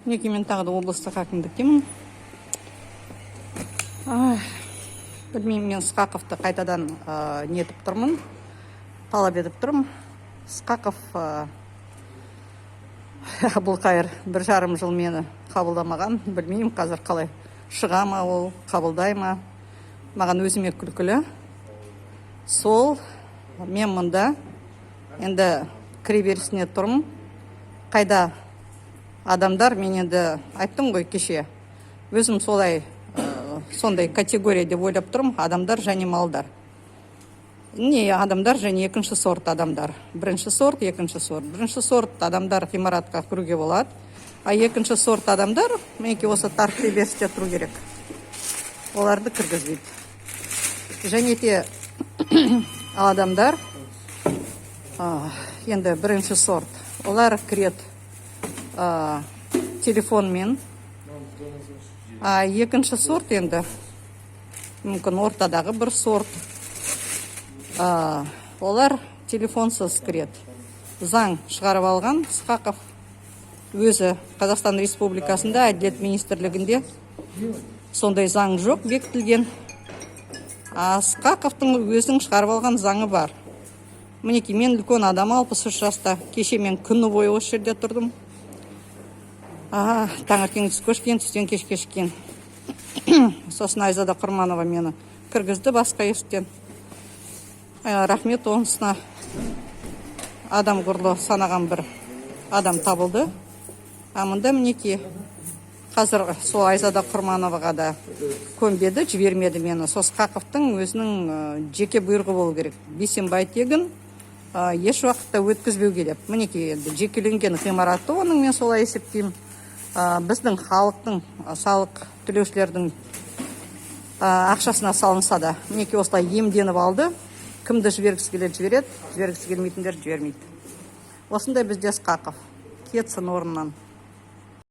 Мінекей, мен тағы да облыстық әкімдіктемін. Ай, білмеймін, мен Сқақовты қайтадан нетіп тұрмын, талап етіп тұрмын. Сқақов Әбілқайыр 1,5 жыл мені қабылдамаған. Білмеймін, қазір қалай шыға ма ол, қабылдай ма. Маған өзіме күлкілі. Сол мен мұнда енді кіреберісіне тұрмын. Қайда адамдар? Мен енді айттым ғой кеше, өзім солай сондай категория деп ойлап тұрмын: адамдар және малдар, не адамдар және екінші сорт адамдар. Бірінші сорт, екінші сорт. Бірінші сорт адамдар ғимаратқа кіруге болады, а екінші сорт адамдар мінекей осы тар кіреберісте тұру керек, оларды кіргізбейді. Және де адамдар енді бірінші сорт, олар кіреді телефонмен, а екінші сорт, енді мүмкін ортадағы бір сорт, олар телефонсыз кіреді. Заң шығарып алған Сқақов өзі. Қазақстан Республикасында Әділет министрлігінде сондай заң жоқ бекітілген, а Сқақовтың өзінің шығарып алған заңы бар. Мінекей, мен үлкен адам, 63 жаста. Кеше мен күні бойы осы жерде тұрдым, таңертең түске шейін, түстен кешке шейін. Сосын Айзада Құрманова мені кіргізді басқа есіктен. Рахмет онысына, адам құрлы санаған бір адам табылды. А мында, мінекей, қазір сол Айзада Құрмановаға да көнбеді, жібермеді мені. Сол Сқақовтың өзінің жеке бұйрығы болу керек, Бейсенбай тегін еш уақытта өткізбеуге деп. Мінекей, енді жекеленген ғимараты оның, мен солай есептеймін. Біздің халықтың, салық төлеушілердің ақшасына салынса да, мінекей, осылай иемденіп алды. Кімді жібергісі келеді, жібереді, жібергісі келмейтіндер жібермейді. Осындай бізде Сқақов. Кетсін орнынан.